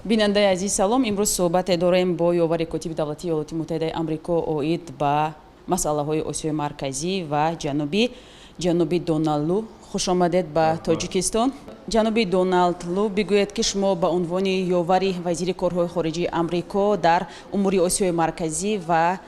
Бинандаи азиз, салом. Имрӯз суҳбате дорем бо ёвари котиби давлатии Иёлоти Муттаҳидаи Амрико оид ба масъалаҳои Осиёи Марказӣ ва Ҷанубӣ, ҷаноби Доналд Лу. Хуш омадед ба Тоҷикистон. Ҷаноби Доналд Лу, бигӯед, ки шумо ба унвони ёвари вазири корҳои хориҷии Амрико дар умури Осиёи Марказӣ ва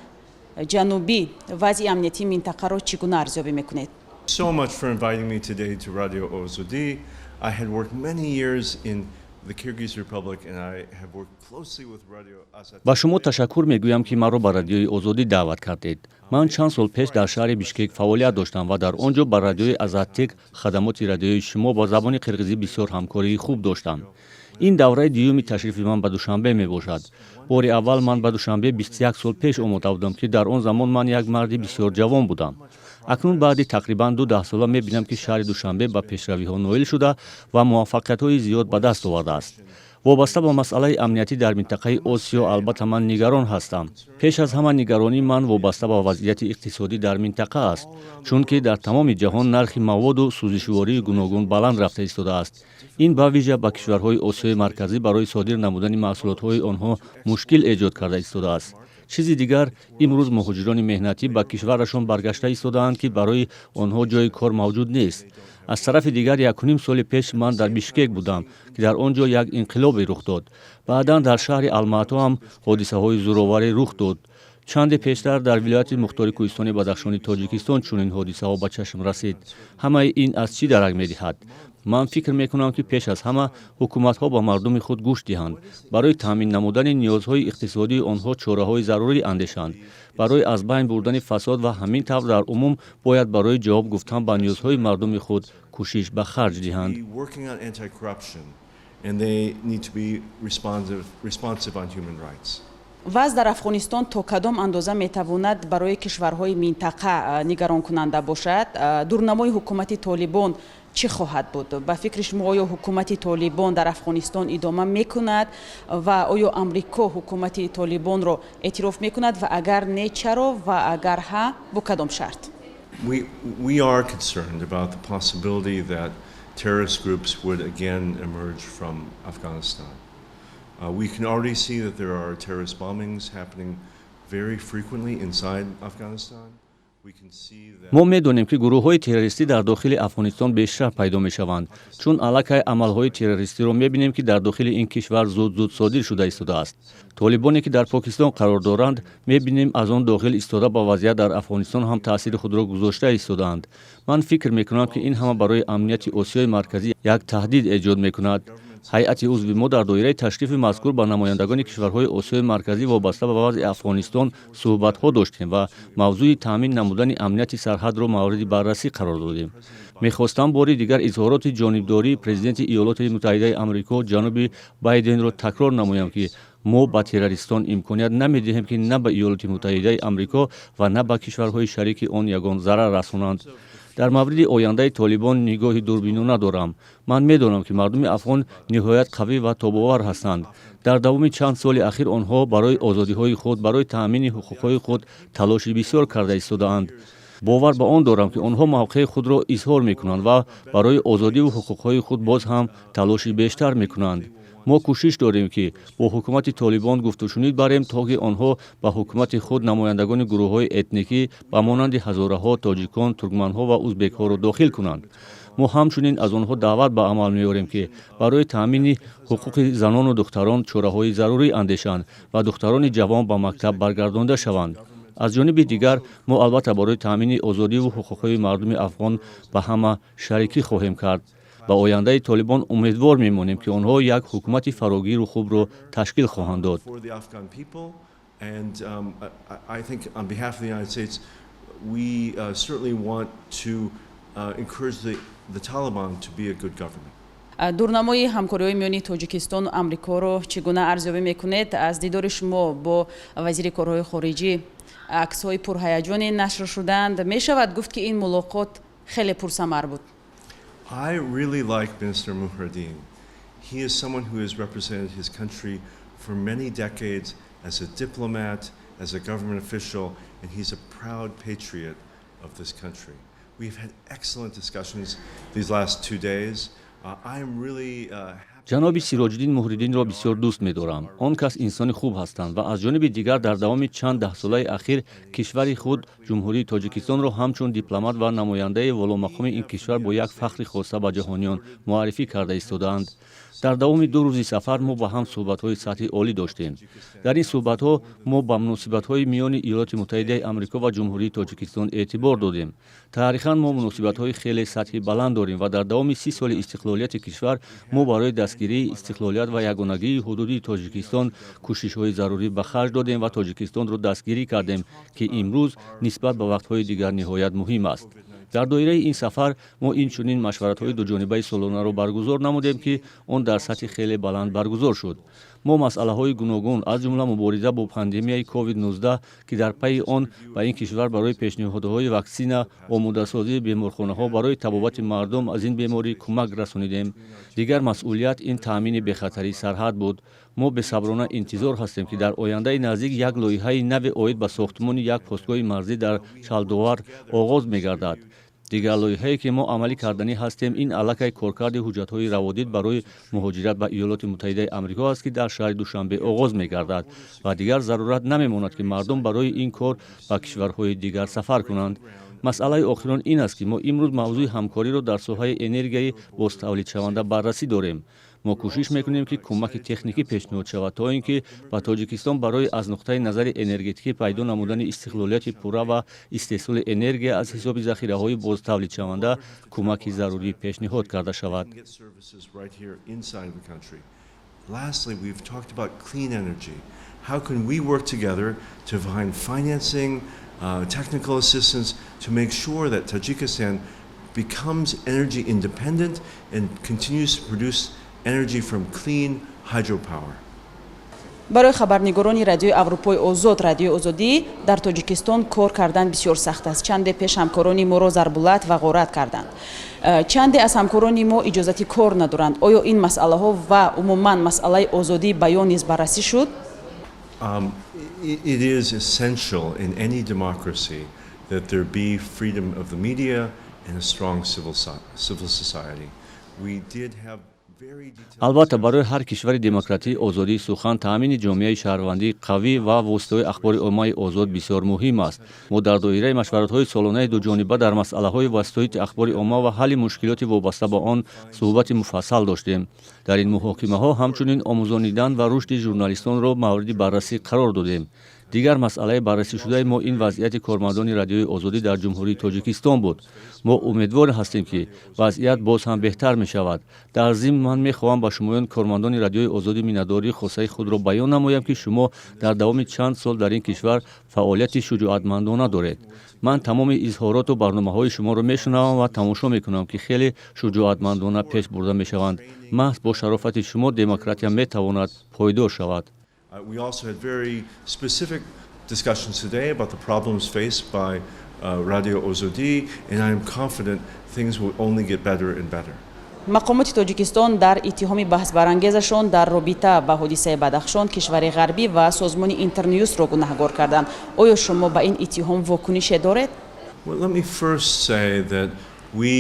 Ҷанубӣ вазъи амниятии минтақаро чӣ гуна арзёбӣ мекунед? So much for inviting me today to Radio Ozodi. I had worked many years in the Kyrgyz Republic and I have worked closely with Radio Azattyk. Ба шумо ташаккур мегӯям, ки маро ба Радиои Озодӣ даъват кардед. Ман чанд сол пеш дар шаҳри Бишкек фаъолият доштам ва дар он ҷо ба Радиои Азаттик, хадамоти радиои шумо ба забони қирғизӣ, бисёр ҳамкории хуб доштам. Ин давраи дуюми ташрифи ман ба Душанбе мебошад. Бори аввал ман ба Душанбе 21 сол пеш омода будам, ки дар он замон ман як марди бисёр ҷавон будам. Акнун баъди тақрибан ду даҳсола мебинам, ки шаҳри Душанбе ба пешравиҳо ноил шуда ва муваффақиятҳои зиёд ба даст овардааст. Вобаста ба масъалаи амниятӣ дар минтақаи Осиё, албатта, ман нигарон ҳастам. Пеш аз ҳама нигаронии ман вобаста ба вазъияти иқтисодӣ дар минтақа аст, чунки дар тамоми ҷаҳон нархи маводу сӯзишвории гуногун баланд рафта истодааст. Ин ба вижа ба кишварҳои Осиёи Марказӣ барои содир намудани маҳсулотҳои онҳо мушкил эҷод карда истодааст. Чизи дигар, имрӯз муҳоҷирони меҳнатӣ ба кишварашон баргашта истодаанд, ки барои онҳо ҷои кор мавҷуд нест. Аз тарафи дигар, 1,5 соли пеш ман дар Бишкек будам, ки дар он ҷо як инқилобе рух дод. Баъдан дар шаҳри Алмато ҳам ҳодисаҳои зӯроварӣ рух дод. Чанде пештар дар вилояти мухтори кӯҳистони Бадахшони Тоҷикистон чунин ҳодисаҳо ба чашм расид. Ҳамаи ин аз чӣ дарак медиҳад? Ман фикр мекунам, ки пеш аз ҳама ҳукуматҳо ба мардуми худ гӯш диҳанд, барои таъмин намудани ниёзҳои иқтисодии онҳо чораҳои зарурӣ андешанд, барои аз байн бурдани фасод ва ҳамин тавр дар умум бояд барои ҷавоб гуфтан ба ниёзҳои мардуми худ кӯшиш ба харҷ диҳанд. And they need to be responsive on human rights. Вазъ дар Афғонистон то кадом андоза метавонад барои кишварҳои минтақа нигаронкунанда бошад? Дурнамои ҳукумати Толибон чӣ хоҳад буд? Ба фикри шумо, оё ҳукумати Толибон дар Афғонистон идома мекунад ва оё Амрико ҳукумати Толибонро эътироф мекунад ва агар не, чаро, ва агар ҳа, бо кадом шарт? We are concerned about the possibility that terrorist groups would again emerge from Afghanistan. We can already see that there are terrorist bombings happening very frequently inside Afghanistan. Мо медонем, ки гурӯҳҳои террористӣ дар дохили Афғонистон бештар пайдо мешаванд, чун аллакай амалҳои террористиро мебинем, ки дар дохили ин кишвар зуд-зуд содир шуда истодааст. Толибоне, ки дар Покистон қарор доранд, мебинем, аз он дохил истода ба вазъият дар Афғонистон ҳам таъсири худро гузошта истодаанд. Ман фикр мекунам, ки ин ҳама барои амнияти Осиёи Марказӣ як таҳдид эҷод мекунад. Ҳайати узви мо дар доираи ташрифи мазкур ба намояндагони кишварҳои Осиёи Марказӣ вобаста ба вазъи Афғонистон суҳбатҳо доштем ва мавзӯи таъмин намудани амнияти сарҳадро мавриди баррасӣ қарор додем. Мехостам бори дигар изҳороти ҷонибдории президенти Иёлоти Муттаҳидаи Амрико ҷаноби Байденро такрор намоям, ки мо ба террористон имконият намедиҳем, ки на ба Иёлоти Муттаҳидаи Амрико ва на ба кишварҳои шарики он ягон зарар расонанд. Дар мавриди ояндаи Толибон нигоҳи дурбинона дорам. Ман медонам, ки мардуми афғон ниҳоят қавӣ ва тобовар ҳастанд. Дар давоми чанд соли ахир онҳо барои озодиҳои худ, барои таъмини ҳуқуқҳои худ талоши бисёр карда истодаанд. Бовар ба он дорам, ки онҳо мавқеи худро изҳор мекунанд ва барои озодиву ҳуқуқҳои худ боз ҳам талоши бештар мекунанд. Мо кӯшиш дорем, ки бо ҳукумати Толибон гуфтушунид барем, то ки онҳо ба ҳукумати худ намояндагони гурӯҳҳои этникӣ ба монанди ҳазораҳо, тоҷикон, туркманҳо ва узбекҳоро дохил кунанд. Мо ҳамчунин аз онҳо даъват ба амал меорем, ки барои таъмини ҳуқуқи занону духтарон чораҳои зарурӣ андешанд ва духтарони ҷавон ба мактаб баргардонда шаванд. Аз ҷониби дигар, мо албатта барои таъмини озодиву ҳуқуқҳои мардуми афғон ба ҳама шарикӣ хоҳем кард. Ба ояндаи Толибон умедвор мемонем, ки онҳо як ҳукумати фарогиру хубро ташкил хоҳанд дод. And I think on behalf of the United States, we certainly want to encourage the Taliban to be a good government. Дурнамои ҳамкориҳои миёни Тоҷикистону Амрикоро чӣ гуна арзёбӣ мекунед? Аз дидори шумо бо вазири корҳои хориҷӣ аксҳои пурҳаяҷоне нашр шуданд. Мешавад гуфт, ки ин мулоқот хеле пурсамар буд? I really like Minister Muhriddin. He is someone who has represented his country for many decades as a diplomat, as a government official, and he's a proud patriot of this country. We've had excellent discussions these last 2 days. I am really happy. Ҷаноби Сироҷиддин Муҳриддинро бисёр дӯст медорам. Он кас инсони хуб ҳастанд ва аз ҷониби дигар дар давоми чанд даҳсолаи ахир кишвари худ, Ҷумҳурии Тоҷикистонро, ҳамчун дипломат ва намояндаи воломақоми ин кишвар бо як фахри хоса ба ҷаҳониён муаррифӣ карда истодаанд. Дар давоми 2 рӯзи сафар мо ба ҳам суҳбатҳои сатҳи олӣ доштем. Дар ин суҳбатҳо мо ба муносибатҳои миёни Иёлоти Муттаҳидаи Амрико ва Ҷумҳурии Тоҷикистон эътибор додем. Таърихан мо муносибатҳои хеле сатҳи баланд дорем ва дар давоми 30 соли истиқлолияти кишвар мо барои дастгирии истиқлолият ва ягонагии ҳудудии Тоҷикистон кӯшишҳои зарурӣ ба харҷ додем ва Тоҷикистонро дастгирӣ кардем, ки имрӯз нисбат ба вақтҳои дигар ниҳоят муҳим аст. Дар доираи ин сафар мо инчунин машваратҳои дуҷонибаи солонаро баргузор намудем, ки он дар сатҳи хеле баланд баргузор шуд. Мо масъалаҳои гуногун, аз ҷумла мубориза бо пандемияи COVID-19, ки дар пайи он ба ин кишвар барои пешниҳодҳои ваксина, омодасозии беморхонаҳо барои табобати мардум аз ин беморӣ кӯмак расонидем. Дигар масъулият ин таъмини бехатарии сарҳад буд. Мо бесаброна интизор ҳастем, ки дар ояндаи наздик як лоиҳаи нави оид ба сохтмони як постгоҳи марзӣ дар Чалдовар оғоз мегардад. Дигар лоиҳае, ки мо амалӣ карданӣ ҳастем, ин аллакай коркарди ҳуҷҷатҳои раводид барои муҳоҷират ба Иёлоти Муттаҳидаи Амрико аст, ки дар шаҳри Душанбе оғоз мегардад ва дигар зарурат намемонад, ки мардум барои ин кор ба кишварҳои дигар сафар кунанд. Масъалаи охирон ин аст, ки мо имрӯз мавзӯи ҳамкориро дар соҳаи энергияи бозтавлидшаванда баррасӣ дорем. Мо кӯшиш мекунем, ки кӯмаки техникӣ пешниҳод шавад, то ин ки ба Тоҷикистон барои аз нуқтаи назари энергетикӣ пайдо намудани истиқлолияти пурра ва истеҳсоли энергия аз ҳисоби захираҳои бозтавлидшаванда кӯмаки зарурӣ пешниҳод карда шавад. Lastly, we've talked about clean energy. How can we work together to find financing, technical assistance to make sure that Tajikistan becomes energy independent and continues to produce energy from clean hydropower? Барои хабарнигорони Радиои Аврупои Озод, Радиои Озодӣ, дар Тоҷикистон кор кардан бисёр сахт аст. Чанде пеш ҳамкорони моро зарбулат ва ғорат карданд. Чанде аз ҳамкорони мо иҷозати кор надоранд. Оё ин масъалаҳо ва умуман масъалаи озодии баён низ баррасӣ шуд? It is essential in any democracy that there be freedom of the media and a strong civil society. We did have Албатта, барои ҳар кишвари демократӣ озодии сухан, таъмини ҷомеаи шаҳрвандии қавӣ ва воситаҳои ахбори оммаи озод бисёр муҳим аст. Мо дар доираи машваратҳои солонаи дуҷониба дар масъалаҳои васоити ахбори омма ва ҳалли мушкилоти вобаста ба он суҳбати муфассал доштем. Дар ин муҳокимаҳо ҳамчунин омӯзонидан ва рушди журналистонро мавриди баррасӣ қарор додем. Дигар масъалаи баррасишудаи мо ин вазъияти кормандони Радиои Озодӣ дар Ҷумҳурии Тоҷикистон буд. Мо умедвор ҳастем, ки вазъият боз ҳам беҳтар мешавад. Дар зимн ман мехоҳам ба шумоён, кормандони Радиои Озодӣ, миннатдории хосаи худро баён намоям, ки шумо дар давоми чанд сол дар ин кишвар фаъолияти шуҷоатмандона доред. Ман тамоми изҳороту барномаҳои шуморо мешунавам ва тамошо мекунам, ки хеле шуҷоатмандона пеш бурда мешаванд. Маҳз бо шарофати шумо демократия метавонад пойдор шавад. We also had very specific discussions today about the problems faced by Radio Ozodi, and I am confident things will only get better and better. Мақомоти Тоҷикистон дар иттиҳоми баҳсбарангезашон дар робита ба ҳодисаи Бадахшон кишвари ғарбӣ ва созмони Интернюсро гунаҳгор карданд. Оё шумо ба ин иттиҳом вокунише доред? Well, let me first say that we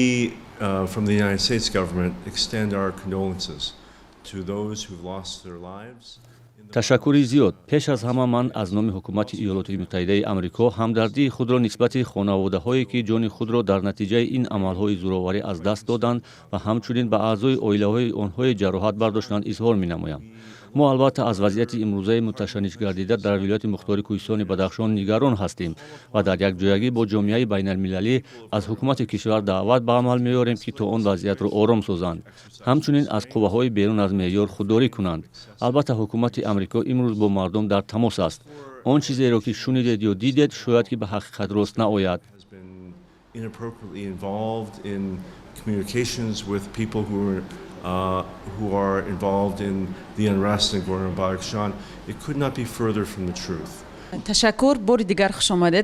from the United States government extend our condolences to those who've lost their lives. Ташаккури зиёд. Пеш аз ҳама ман аз номи ҳукумати Иёлоти Муттаҳидаи Амрико ҳамдардии худро нисбати хонаводаҳое, ки ҷони худро дар натиҷаи ин амалҳои зӯроварӣ аз даст доданд ва ҳамчунин ба аъзои оилаҳои онҳое ҷароҳат бардоштанд, изҳор менамоям. Мо албатта аз вазъияти имрӯзаи муташанниҷгардида дар вилояти мухтори кӯҳистони Бадахшон нигарон ҳастем ва дар якҷоягӣ бо ҷомеаи байналмилалӣ аз ҳукумати кишвар даъват ба амал меорем, ки то он вазъиятро ором созанд, ҳамчунин аз қувваҳои берун аз меъёр худдорӣ кунанд. Албатта, ҳукумати Амрико имрӯз бо мардум дар тамос аст. Он чизеро, ки шунидед ё дидед, шояд ки ба ҳақиқат рост наояд. Inappropriately involved in communications with people who are involved in the unrest in Gorno Badakhshan. It could not be further from the truth. Ташаккур, бори дигар хуш омадед.